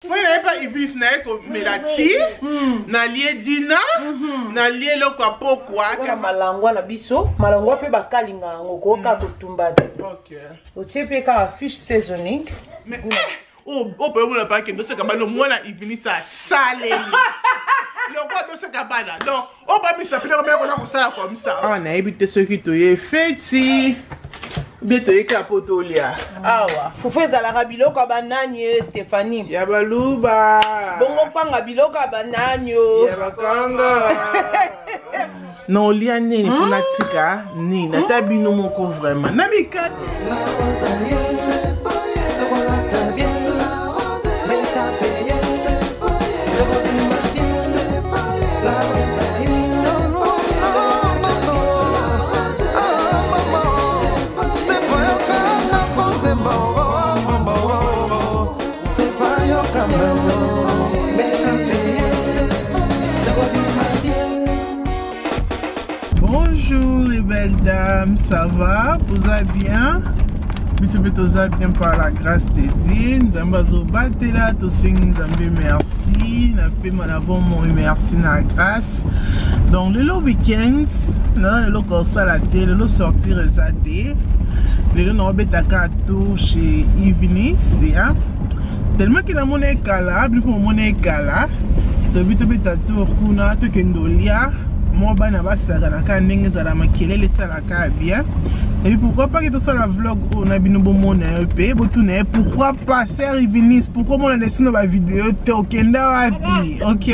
Moi naye pa Iblis naye komela ti nalie dina nalie eloko ya pokwa na malangwa na biso malangwa mpe bakalinga yango koyoka kotumba te otie mpe kaka fish seasoning. Mais oyo mpe omona pake ndoseka bana omwana Iblis asaleli lokola toseka bana donc oyo bamisa mpe baya kona kosala comme ça. Awa nayebi te soki toye feti bien toyeka po tolia awa. Fufu ezalaka biloko ya banani e Stéphanie? Ya baluba. Bongo kwanga biloko ya banani o? Ya bakanga. Na olia nini mpona tika nini ata bino moko vraiment na mikate. Bonjour les belles dames, ça va? Vous allez bien? Biso mpe toza bien par la grâce de Dieu. Nzambe azobatela, tosengi Nzambe merci na pema na bomoi, merci na grâce. Donc lelo weekend naza lelo kosala te, lelo sortir eza te, lelo naobetaka tour chez Ivinis ya tellement ke namona ekala bino mpo momona ekala, toyebi tobeta tour kuna, tokende olia mwa bana basakanaka ndenge ezala makelele esalaka bien. Et puis pourquoi pas ke tosala vlog oyo na bino, bomona ye mpe botuna ye pourquoi pas sœur Ivinis, pourquoi omona lesi na bavideo te, okenda wapi? Ok,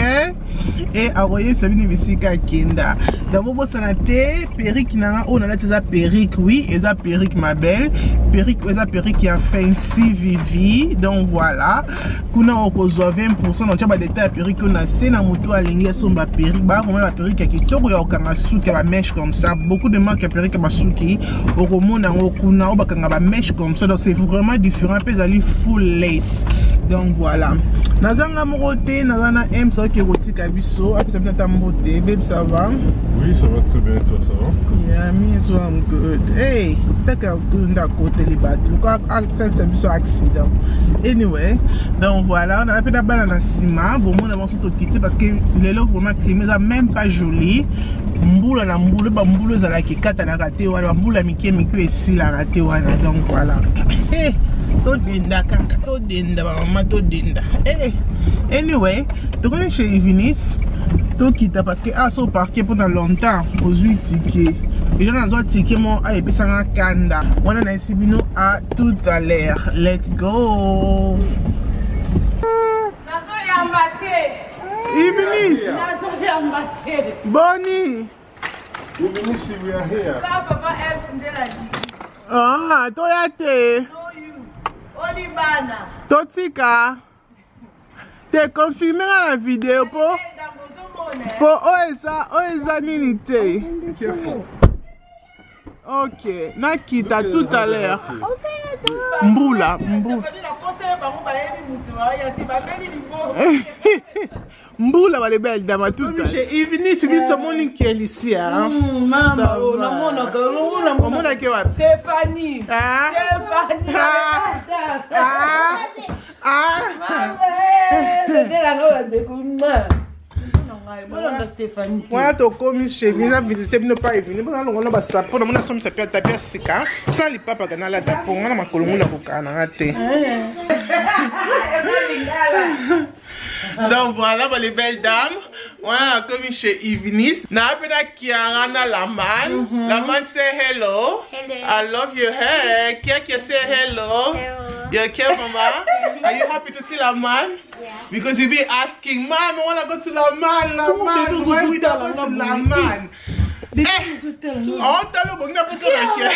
e akoyebisa bino bisika akenda. Donc bobosana te perruque na nga oyo nalati eza perruque, oui, eza perruque ma belle, perruque oyo eza perruque ya Fancy Vivi. Donc voilà, kuna okozwa 20% na tia badetail ya perruque oyo na se na motu alingi asomba perruque. Bakomona baperruque ya kitoko ya kokanga suki ya bamèche comme ça, beaucoup de marque ya perruque ya basuki okomona yango kuna oyo bakanga bamèche comme ça. Donc c'est vraiment différent mpe ezali full lace. Donc voilà, nazanga moko te, naza na M soki ekotika biso apesa bino ata mbote. Babe, ça va? Oui, ça va très bien, toi, ça va? Yeah, me as well, I'm good. Hey, taka kunda koteli bato lokola asalisa biso accident. Anyway, donc voilà, on a mpe na bana na nsima, bomona banso tokiti parce que lelo vraiment climat eza même pas joli. Mbula na mbula, bambula ezalaka ekatanaka te wana, bambula mike mike esilaka te wana. Donc voilà, eh, todenda kaka, todenda bamama, todenda. Eh, anyway, tokomi chez Ivinis, tokita parce que aso parke mpona longtemps ozwi ticket. Elo nazwa ticket mo ayepesanga kanda wana. Nayesi bino à tout à l'heure, let's go. Nazoyamba te. Ivinis. Nazoyamba te. Boni. Ivinis, we are here. Ka papa Els nde nalingi. Ah, toya te. No, you oli bana. Totika te, confirme nga na video po ozomona. Po oyo eza nini te. Be careful. Ok, nakita tout à l'heure. Mbula mbula. Nakosa bango, bayebi moto aya te, babeli liboko. Mbula balebe dama tout chez Ivinis biso moni kelisi. Mama oyo namonaka. Omonaki wapi? Stéphanie. Ah. Stéphanie. Ah. Ah. Sekelanga bandeko bolanda Stéphanie te. Wana tokomi chez bino, visite bino pa Evini mpona longola basapo. Namoni asomisa mpe atapi ya sika, osala lipapaka nalata mpo nga na makolo nguna kokana nanga te. Donc voilà, bah, les belles dames, wana nakomi chez Ivinis, naa mpe na Kiara na Laman. Laman, say hello. Hello. I love your hair. Kia Kia, say hello. Hello. You okay, mama? Are you happy to see Laman? Yeah. Because you be asking, Mom, I wanna go to Laman, Laman. Why we don't go to Laman? Eh, oh, talo bongi na pesa na ke.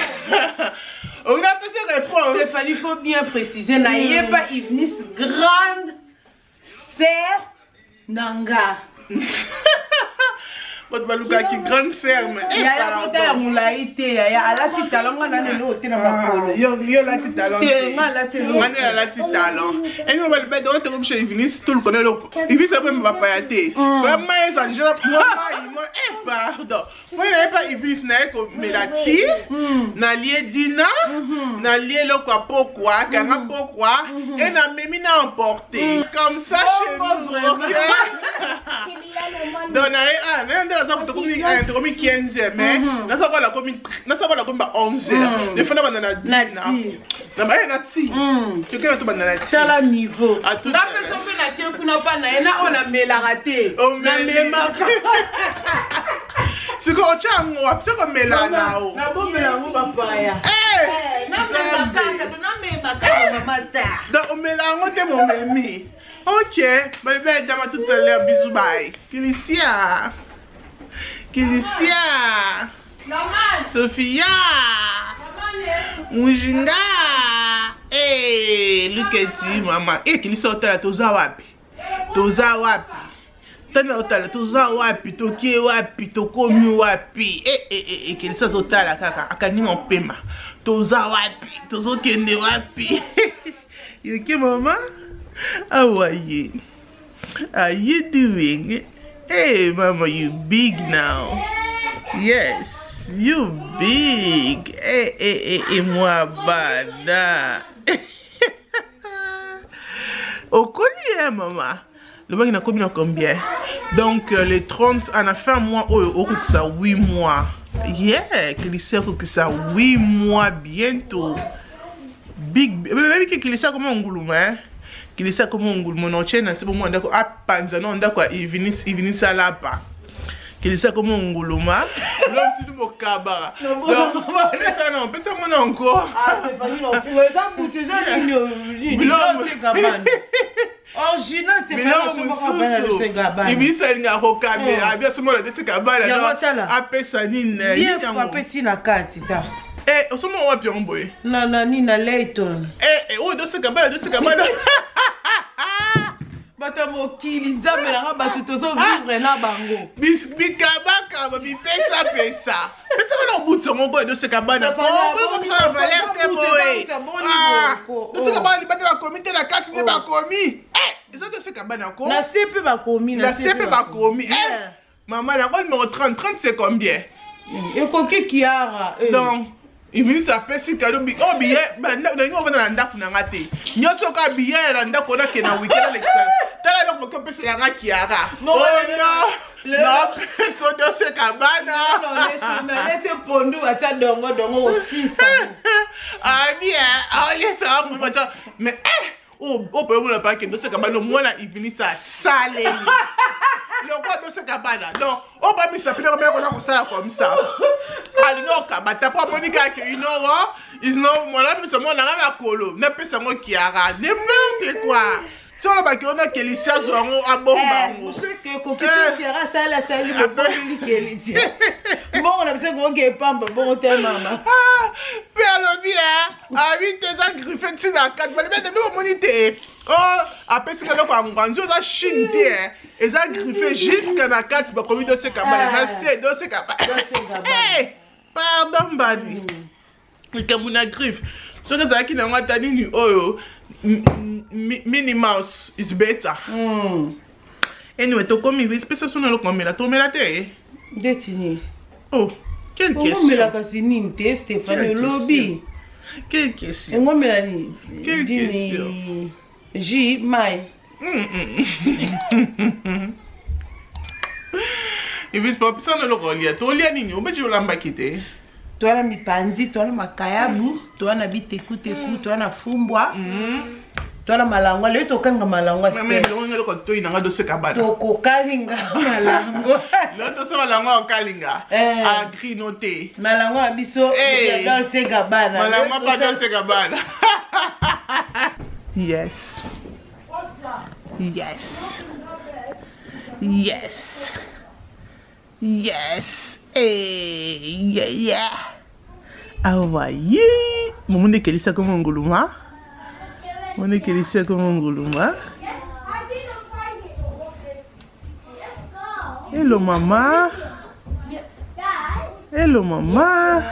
Ongi na pesa réponse. Stéphanie, faut bien préciser, nayeba Ivnis grande sœur nanga. Bato balukaki grande sœur mais eh, yaya kotala molai te yaya alati talon nga na lelo te na makolo ah, yo olati talon te nga alati eloko nga nde alati talon eni mobali bete oyo tokomi chez Eunice tout le connaît eloko Eunice ape bapaya te mm. vraiment eza jela mwa mai mwa eh pardon moi naye pa Eunice naye komela ti mm. nalie dina mm-hmm. nalie eloko ya pokwa kanga mm. pokwa mm-hmm. e namemi na emporte comme ça chez nous ok donc naye ah naye nde naza tokomi eh, tokomi 15 heures mais mhm. naza kola komi naza kola komi ba 11 heures mm. defo na banda na na na ba na ti mm. toke na to banda na ti tala niveau nga mpe so mpe nake kuna mpa na ye na oyo namelaka te namemaka sikoyo otya yango wapi soki omela nao nabomela yango bapaya eh! eh, namema kaka mama star donc omela yango te momemi Ok, bye bye, dame à tout à l'heure, bisous, bye. Kilicia. Kilicia. Sophia. Mujinga. Hey, look at you, mama. Eh, Kilicia, otala, toza wapi? Toza wapi? Tana otala, toza wapi? Tokie wapi? Tokomi wapi? Eh, eh, eh, eh, Kilicia azotala kaka, akangi mopema. Toza wapi? Tozokende wapi? You okay, mama? How are you? Are you doing? Hey, mama, you big now. Yes, you big. Hey, hey, hey, hey, moi, bada. Okoli, eh, mama? lobaki nakomi na combien donc euh, le 30 à la fin mois oyo okokisa 8 mois yeah kilisi akokisa 8 mois bientôt big bayebi ke kilisi akoma nguluma eh? kilisi akoma nguluma na otie na se bomwa ndako apanza na ndako ya ivinisi alapa kilisi akoma nguluma lomsidi bokabaka pesa ngo na nko original ibisa alingaka kokabela abi asombola desi kabala apesa nini bien frappe ti na kati ta Eh, osomba wapi yango boye na nani na Layton eh, eh, oyo doseka bana doseka bana bato ya mokili nzambe nanga bato tozovivre na bango bikabakaba bipesapesa pesa bana obuti yango oyo doseka bana na valeur te boye doseka bana libanda bakomi te na kati nde bakomi eza doseka bana ko na se mpe bakomi na se mpe bakomi mama yango numéro 30 30 c'est combien ekoki kiara donc Iblis apesi kado bi oh billet ndenge ovanda na ndako na nga te nyonso ka billet na ndako nakende na weekend alekisa tala eloko moke opesela nga kiara oh non napeso doseka bana nalese pondu atya dongo dongo osisa abi aolesaka mpo mais eh oyo omona pake doseka bana omwana ivinisa asaleli lokola doseka bana donc oyo bamisa pene komeka kona kosala comme ça alingi okaba ta mpo amoni kaka ke inoro isno mwana misa mwana nga makolo napesa yango kiara n'importe quoi ti olobaki ona kelisi azwa yango abomba eh, yango soki kiara asali asali bobongeli kelisi mbongo na biso ekoki epamba bongo te mama ah, mpe alobi abi te eza griffe ntina kati balobi ete nde omoni te oh apesi ka eloko ya ngwanzi oza chine te eh. eza griffe jusque na kati bakomi doseka bana na se doseka eh, pardon mbadi mm. likambo na griffe soki ezalaki na yango ata nini oyo mini mouse is better mm. anyway tokomi pesa biso na eloko omela tomela te ndeti nini oh quelle question omela kasi nini te Stéphanie olobi quelle question engomela nini quelle question jus mai Ibis papa sana eloko olia tolia nini obeji olambaki te toa na mipanzi toa na makayabu toa na bitekuteku toa na fumbwa mm. toa na malangwa lelo tokalinga malangwa eloko toi nanga doseka bana tokokalinga malangwa lelo tosa malangwa okalinga eh. agrino te malangwa na biso eh. ya Dolce Gabbana malangwa pa Dolce Gabbana yes yes yes yes hey, yeah yeah awa ye momoni ekelisaka monguluma moni ekelisaka monguluma hello mama. Hello mama.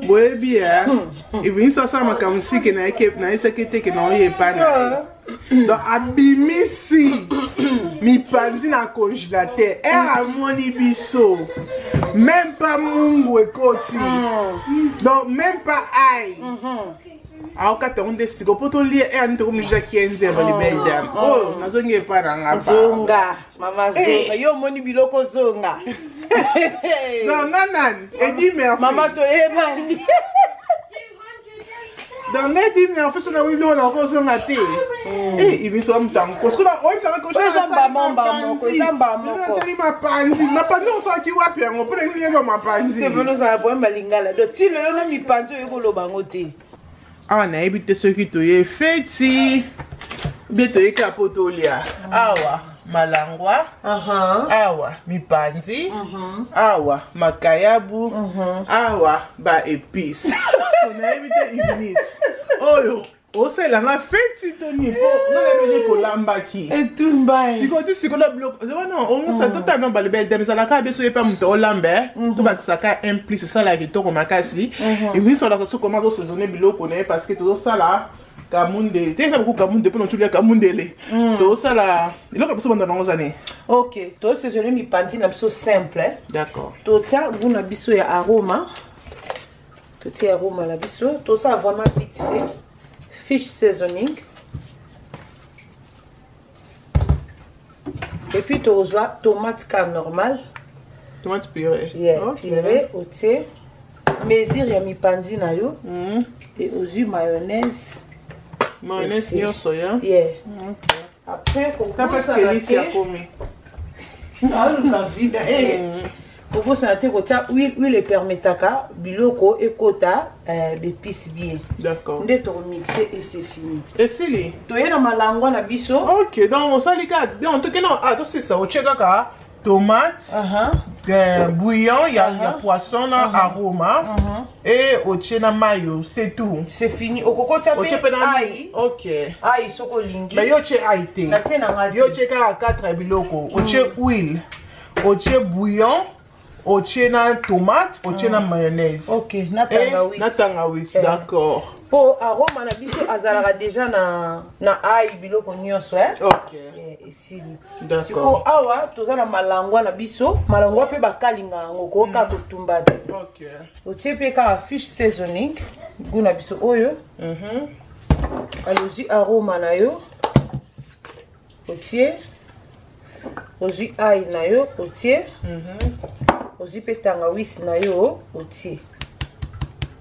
Boyebi ya Evelyn asala makambo sike nayebisaki te ke naoye epai na ye. Donc abimisi mipanzi na congélateur ere amoni biso même pas mungu ekoti donc même pas ai aokata yango nde siko mpo tolia ere nini tokomi deja 15 heures balibelle dame oyo nazongi epai na nga zonga mama zonga yo omoni biloko zonga. Non, nga nani Edi Murphy. Mama toyebani. Donc nga Edi Murphy so nayebi biloko na kozonga te. Eh, ibiso wa mutango. Sikoyo oyebisaka ko Oyo eza mbama mbama moko, eza mbama moko. Nasali mapanzi. Mapanzi osalaki wapi yango? Mpo na nini yaka mapanzi? Stephen ozala problème ya lingala donc ti lelo na mipanzi oyo koloba yango te. Awa nayebi te soki toye feti bie toye kaka mpo tolia. Awa malangwa, awa mipanzi, awa makayabu, awa ba épice. So nayebi te Ibnis oyo osalelanga feti to nini mpo nga nayebi kolambaki etumba. Sikoyo ti sikoyo na biloko wana ongosa totano balobele dame ezalaka biso ye mpe moto olamba tobakisaka un plus esalaka kitoko makasi. Ibnis olaka so koma azosaisonne biloko na ye parce que tozosala kamundele te, eza boku kamundele mpona otulia kamundele, tozosala eloko na biso banda nango zani. Ok, tosaisonne mipanzi na biso simple, eh. D'accord. Totia goût na biso ya aroma, totia aroma na biso, tosala vraiment vite fait. Fish seasoning et puis tozwa tomate ka normal. Tomate purée. Yeah. Ok. Purée, otie mesure ya mipanzi na yo et ozwi mayonnaise. Mayonnaise Otie. nyonso ya. Yeah. Après Ta presque kobosana elisi te akomi. Aoluka vida. Kobosana te kotia huile. Huile epermetaka biloko ekota baépice bien. D'accord. Nde tokomixe et c'est fini. Esili. Toye na malangwa na biso. Ok, donc osali kaka, donc tokende ah tosisa otie kaka tomate, bouillon ya poisson na aroma et otie na mayo, c'est tout. C'est fini. Okokotia otie mpe mpe na ai. Ok. Ai soki olingi. Mais yo otie ai te. Natie na nga te. Yo otie kaka 4 biloko: otie huile, otie bouillon, otie na tomate, otie na mayonnaise. Ok, na Et tangawisi. na tangawisi. Eh. D'accord. Mpo aroma na biso azalaka déjà na ai, biloko nyonso, eh? Ok. Eh, esili. D'accord. Sikoyo awa toza na malangwa na biso. Malangwa mpe bakalinga yango koyoka kotumba te. Ok. Otie mpe kaka fish seasoning, goût na biso oyo. Alozwi aroma na yo, otie, ozwi ai na yo, otie, ozwi mpe tangawisi na yo, otie.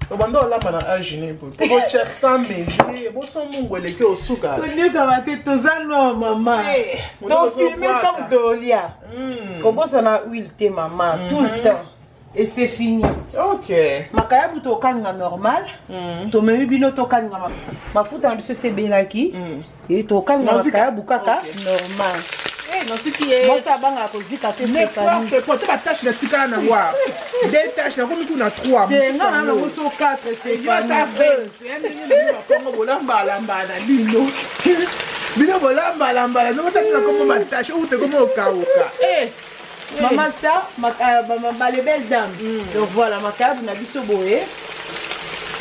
Obanda olamba na age nini boye po botia sans mesure boso mungu eleki osuka? Tonyokama te, toza noa mama. Tofilme ntango tolia. Kobosana huile te mama, tout le temps, et c'est fini. Ok. Makayabu tokalinga normal. Tomemi bino tokalinga mafuta na biso esi ebelaki e tokalinga makayabu kaka normal. Nasuki ye. Mwasi abangaka kozika te, Stéphanie. N'importe quoi, te batache na tikala nango awa deux taches, nakomi kuna trois. Te, nga na nango so 4. Stéphanie, bakongo bolambalambala na bino, bino bolambalambala nokotati na kombo batache oyo te komo okauka. Mama star, les belles dames, donc voilà makayabu na biso boye.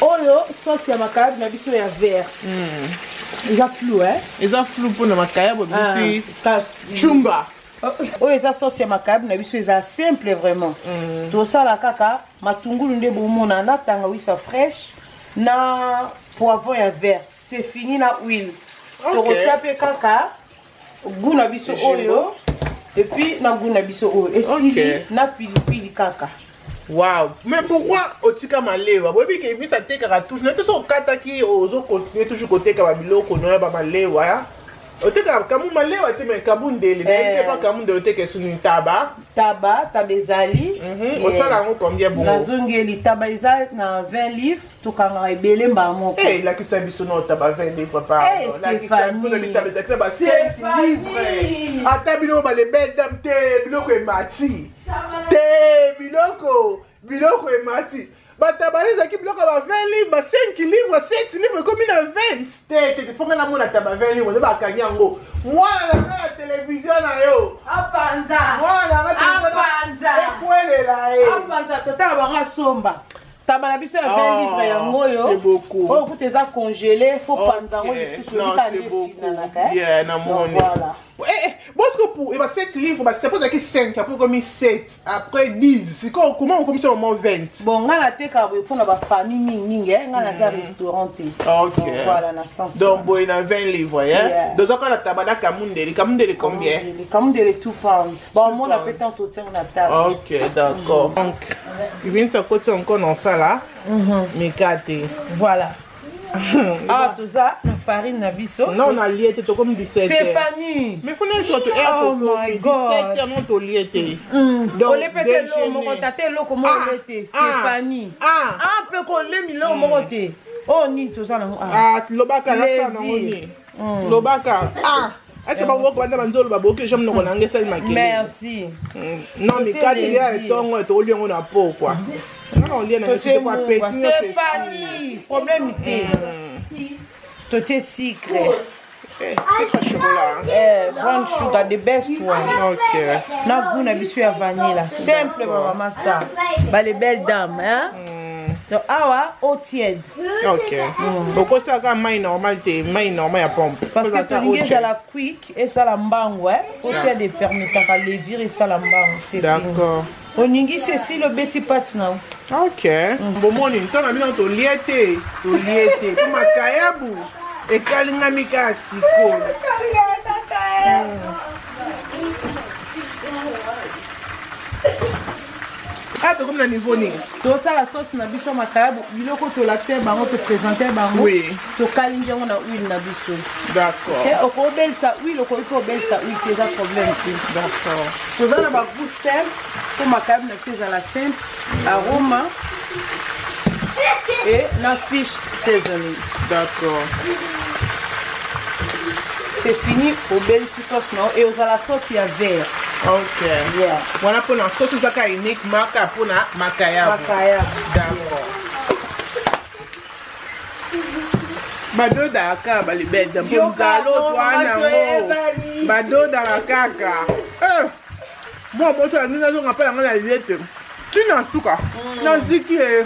Oyo sauce ya makayabu na biso ya vert eza flou, hein? Eza flou mpona makayabu bisi. Ah, Chunga. Oyo eza sauce ya makayabu na biso, eza simple vraiment. Tosala kaka matungulu nde bomona na tangawisa fraîche na poivron ya vert, c'est fini, na huile. Tokotia mpe kaka goût na biso oyo et puis na goût na biso oyo esili. Na pilipili kaka. Wow, mais pourquoi otika malewa? Boyebi ke misa atekaka toujours na te. So okataki, ozocontinue toujours koteka babiloko noya bamalewa, otekaka kamu malewa te, mais kabundele nayebi te pa kamundele oteka esuni ntaba. Taba, taba ezali. Osala yango combien bongo? Nazongeli taba eza na 20 livres, tokangaka ebele mbala moko. Eh, lakisa biso na otaba 20 livres, pardon. Lakisa. Stéphanie. Mpona bitaba ezalaki na ba 5 Stéphanie. livres. Ata bino balebele dame te, biloko emati te, biloko emati. Batabala ezalaki biloko ya ba 20 livres, ba 5 livres, 7 livres ekomi na 20. Te te te, fonga namona taba 20 livres nde bakangi yango. Mwana na nga na television na yo. Apanza. Mwana na nga television Apanza. ekwelela ye. Apanza tata na bango asomba. Taba na biso ya 20 Ah, livres yango oyo. c'est beaucoup. Oyo kuta eza congelé, faut panza yango Ok. lisusu Non, ebika c'est nde beaucoup. efinanaka, eh. Yeah, namoni. Donc, voilà. Eh, eh, bon, ce que pour, eh, bah, 7 livres, bah, c'est pour ça que 5, après comme 7, après 10. C'est comment on commence au moment 20? Bon, nga natekaka boye mpona bafamille mingimingi, eh, nga naza restaurant te. Ok. Donc, voilà, na sens Donc, bon, il y a 20 livres, hein? Yeah. Donc, on a tabana kamundeli. Kamundeli combien? Kamundele 2 pounds. Bon, omona pounds. mpe tant totiango na table. Ok, d'accord. Donc, il vient de se côté encore dans ça là. Mikate. Voilà. Awa toza na farine na biso. Non, on a lié, t'es comme 17 heures. Stéphanie. Mais faut nous surtout Oh my God. 17 heures, non, t'as lié, t'es. Donc, Olepe te eloko moko déjeuner. tata eloko moko Ah, ole te ah, Stéphanie. Ah, Ah mpe kolemi eloko moko te. Oyo nini toza nango awa? ah, lobaka la Levi. sa nango ni. Lobaka. Ah, est-ce que bango banda banzolo ba boki jambe noko nanga esali makele. Merci. Non, Totie mikate ya levi. etongo tolia yango na po quoi. Nga na olia na Totie ngai kwa mungwa. petit nyonso esili. Stéphanie, problème te. Totie sucre. Eh, sucre chocolat. hein. Eh, brown sugar, the best one. Ok. Na goût na biso ya vanilla. Simple mama star. Ba les belles dames, hein. Donc awa eau tiède. Ok. Okosaka mai normal te, mai normal ya pompe. Parce que Kozalaka tolingi eau tiède. ezala quick esala mbangu, eh. Eau tiède epermetaka levure esala mbangu, c'est fini. D'accord. Oningisi esili obeti pate na yo. Ok. Bomoni ntango na bino tolie te, tolie te. Po makayabu ekalingami kaka sikoyo. Ah, tokomi na niveau nini? Tosala sauce na biso makayabu, biloko tolakisa bango, topresente bango. Oui. Tokalingi yango na huile na biso. D'accord. Te okobelisa huile, okoki mpe obelisa huile te, eza problème te. D'accord. Toza na bagout simple mpo makayabu na biso ezala simple, aroma et na fish seasoning. D'accord. C'est fini, obelisi sauce na yo e ozala sauce ya vert. Ok. Yeah. Wana mpona sauce ezaka unique maka mpona makayabu. Makayabu. D'accord. Badodaka kaka balibeda mpo Yoka nzala moko, otwana bato yango eyebani. badodaka kaka Eh, mwa moto ya ndenge azonga mpe yango na liete ntina suka naziki ye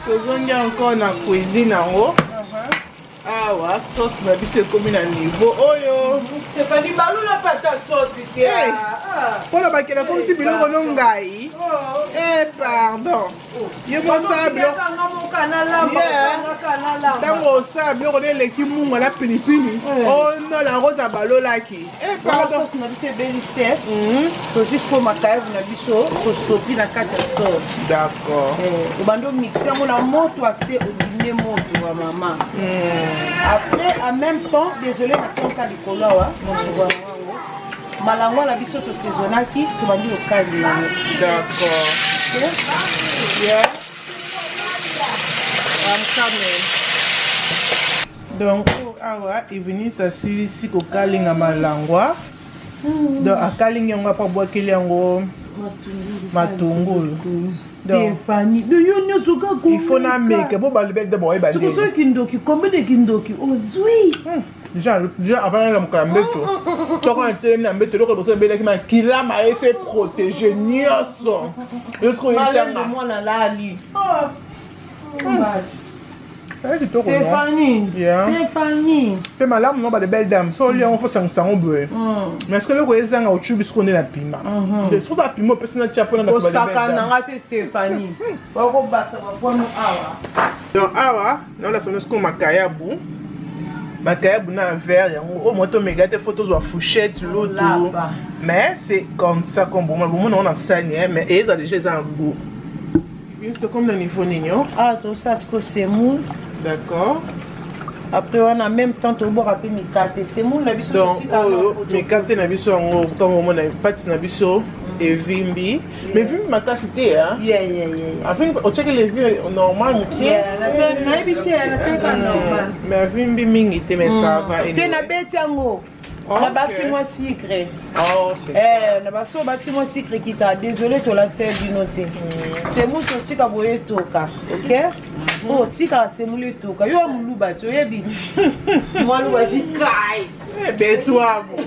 tozongi encore na cuisine yango awa sauce na biso ekomi na niveau oyo. Stéphanie, balula pata sauce te. Hey. Mpona bakela komisi biloko no ngai. Eh, pardon, ye mosala biloko. Yeah. Ntango osala biloko nde eleki mungwa na pilipili ono la rose balolaki. Eh, pardon. Sauce na biso ebeli te, tozwi sikoyo makayabu na biso, tosopi na kati ya sauce. D'accord. Obandi omixe yango na moto ase obimie moto wa mama. Après, en même temps, désolé, natianka likolo awa mosuku yango malangwa na biso tosaisonnaki, tobandi kokalinga yango. D'accord. Yeah, I'm coming. Donc oyo awa Evenis asilisi kokalinga malangwa. Donc akalingi yango apo abwakeli yango matungulu. Donc Stéphanie, de yo nyonso kaka. Il faut nameka mpo balobeli boyeba. Soki soki kindoki, combien de kindoki ozwi? Déjà, déjà avant nalamuka ya mbeto, toko na telemi na mbeto, eloko liboso ebelaki makila maye se protege nyonso. Yo soki Malendo oyebisanga mwana lali. kitoko no. Stéphanie. Yeah. Stéphanie. Mpe malamu no bale belle dame so olia yango fo sangisa yango boye. Mais ce que eloko ezanga ocubi siko nde na pima, soki apima opesi na tia mpona bato bale belle Kosaka dame. nanga te Stéphanie, bakobakisa bapwano awa. Donc awa naolakisa sikoyo makayabu, makayabu na verre yango oyo moto omega te, fo tozwa fourchette lutu. Olapa. Mais c'est comme ça comme bomona bomona ngo na sani, hein, mais eza déjà eza na goût. Juste comme na niveau nini oh? Awa tosala sikoyo semoule. D'accord. Après wana, en même temps tobwaka mpe mikate, semoule na biso. Donc totika oyo na mikate na biso yango, ntango omona pati na biso evimbi, mais evimbi makasi te, hein? Yeah. Afin otiaki levure normal mokie. Yeah, nayebi te, natiaka normal. Mais avimbi mingi te, mais ça va Te anyway. nabeti yango. Nabakisi mwa sucre. Oh, c'est ça. Eh, nabakisi obakisi mwa sucre kita. Désolé tolakisa ye bino te. Semoule totika boye etoka, ok? Po otikaka semoule etoka. Yo ya moluba ti oyebi ti. Mwa luba ji kai. Eh, betwabo.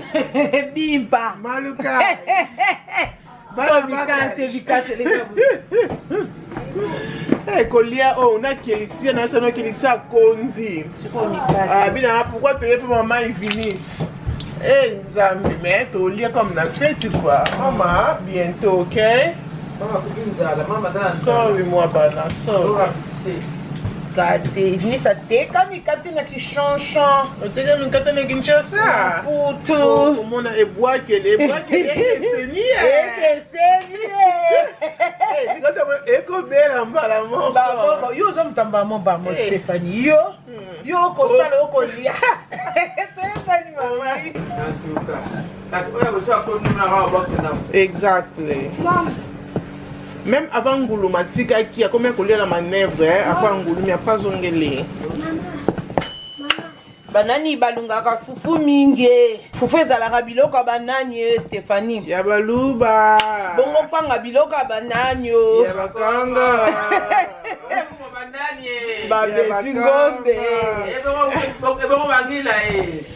Bimpa. Maluka. Sikoyo mikate mikate leka boye. Eh, kolia oyo nakelisia na biso nakelisia konzi. Sikoyo mikate. Ah, bina pourquoi toye mpe mama Ivinis? Eh, Nzambe, mais tolia comme na feti quoi. Mama, bientôt, ok? Sorry moi bana, sorry. Mikate. Ivinisa ateka mikate na kishonshon. Oteka mikate na Kinshasa. Putu. Omona ebwakele, ebwakele ekeseni. Ekeseni. Eh, mikate yango ekobela mbala moko. Baboko, yo oza moto ya mbamo bamo Eh. Stéphanie. Yo, yo okosala okolia. Stéphanie mama. Exactly. Même avant nguluma atikaki akomi kolia na manœuvre eh, après ngulumi après azongeli. Banani balungaka fufu mingi. Fufu ezalaka biloko ya banani eh, Stéphanie. Ya baluba. Bongo kwanga biloko ya banani o. Ya bakanga. Babesi ngombe.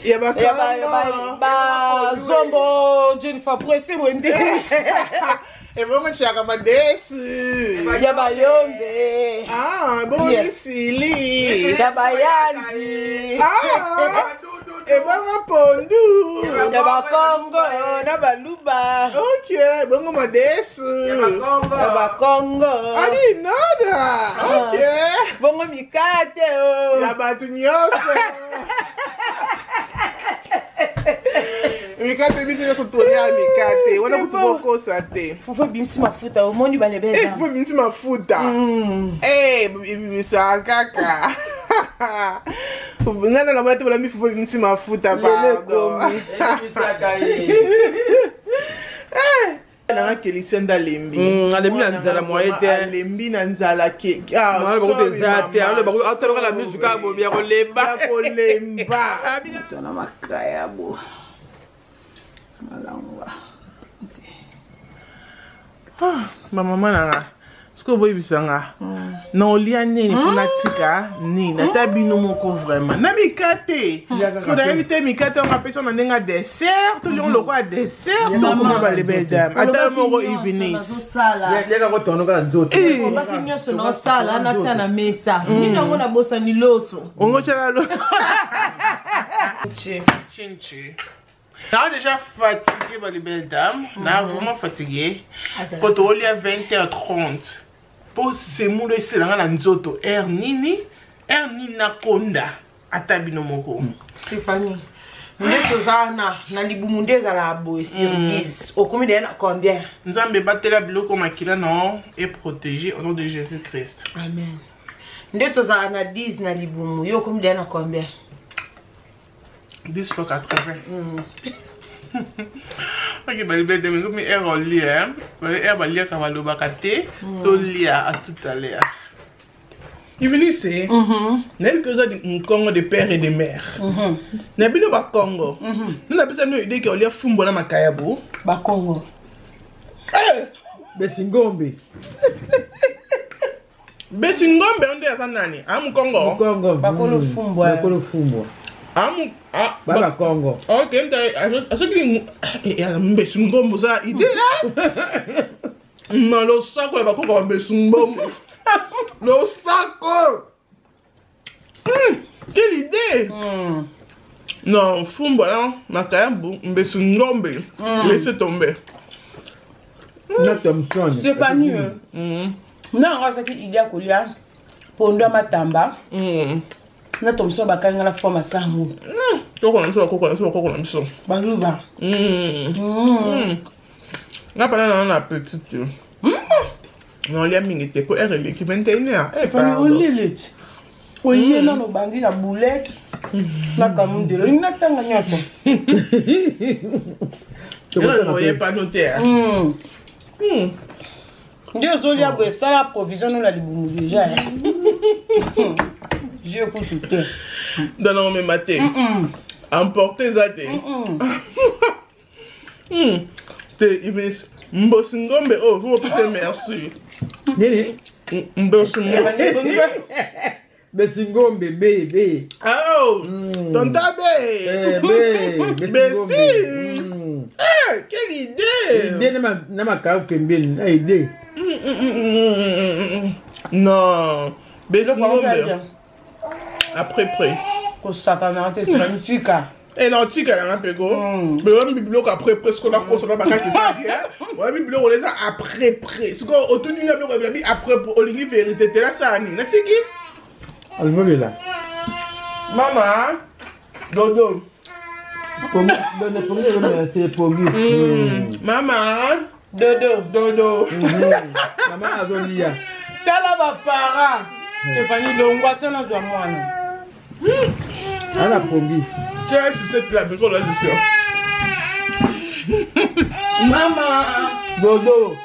Ya Ya bakanga. bazombo Jennifer presse wende. Ebongo tiaka madesu. Ya bayombe. Ah, ebongo Yeah. misili. Ya bayandi. Ah, ebongo pondu. Ya bakongo na baluba. Ok, ebongo madesu. Ya bakongo. I didn't know that. Ok. Bongo mikate o. Ya bato nyonso. Mikate biso nyonso tolia mikate wana kutu bokosa te. Fufu ebimisi mafuta omoni Eh, balebeza. fufu ebimisi mafuta. Eh, ebimisaka kaka. Ngai na namona te bolami fufu ebimisi mafuta Lelo pardon. ekomi. Nanga kelisia nde alembi. Alembi na nzala moye te. Alembi na nzala ke. Ah, sorry, mama. Atoloka na misu kaka bobi ya kolemba. Ya kolemba. Tona makayabo. Malangwa. Ah, bamama na nga soki oboyebisa nga na olia nini mpona tika nini ata bino moko vraiment na mikate soki nayebi te mikate yango apesi na ndenge ya dessert toliongo lokola dessert tokoma balebel dame ata yo moko Ivinis. Nazosala. Yaka kotonoka na nzoto. Olobaki nyonso naosala natia na mesa. Nini yango nabosani loso. Ongo tyala lo chinchi. Na déjà fatigué ba belle dame, na vraiment fatigué. Po tolia 20h30. Po semoule eselanga na nzoto heure nini? Heure nini nakonda ata bino moko. Stéphanie. Nde toza wana na libumu nde ezalaka boye sur 10 okomi deya na combien? Nzambe batela biloko makila na et protégé au nom de Jésus-Christ. Amen. Nde tozala na 10 na libumu yo okomi deya na combien? 10 fois 80. Ok, balibele te, mais comme heure olia, heure baliaka balobaka te, tolia à tout à l'heure. Ivinise, nayebi ke oza mokongo de père et de mère. Na bino bakongo. Nous na biso no idée ke olia fumbo na makayabo. Bakongo. Eh, Besi ngombe. Besi ngombe onde aza nani? Ah mokongo. Kongo. Bakolo fumbwa. Bakolo fumbwa. Ah mu ah Ba bakongo. Ok, mta soki mbesi ngombe oza idée na losako ya bakoko ba mbesi ngombe. Losako. Quelle idée! Non, fumbwa na makayabo mbesi ngombe. Laissez tomber. Na Thompson. Stéphanie, na yango azalaki idée ya kolia pondu ya matamba na Thomson bakangi na fo masango. Koko na biso, bakoko na biso, bakoko na biso. Baluba. Nga mpana nana na petite te. Naolia mingi te po heure eleki 21 heure. Eh, Stéphanie pardon. olele ti oye nano obandi na boulette na kamundele olingi natanga nyonso. Elo oyepano te. Nde ozolia boye esala provision no na libumu deja je kutu te. Donc omema te. Emporte eza te. Te Ives, mbosi ngombe oyo, faut opesa merci. Nini? Mbosi ngombe. Besingombe be be. Oh, tonton be. Eh, be. Besingombe. Bessi. Eh, quelle idée. Idée na makayabu pembeni na idée. Non. Besingombe. Après près. Kosakana te sima misika. E na otikala nga mpe ko me wabi biloko après près sikoyo nakosa na bakati eza bien wabi biloko eza après près sikoyo otuni nga biloko ebilabi après près olingi vérité te nasala nini natiki Alvolela. Mama dodo. C'est pongi. Mama dodo. Dodo. Mama azolia. Tala bapara tefani longwa tia nazwa mwana. Ana pongi. Tiens, sucette la maison là, je suis. Mama dodo.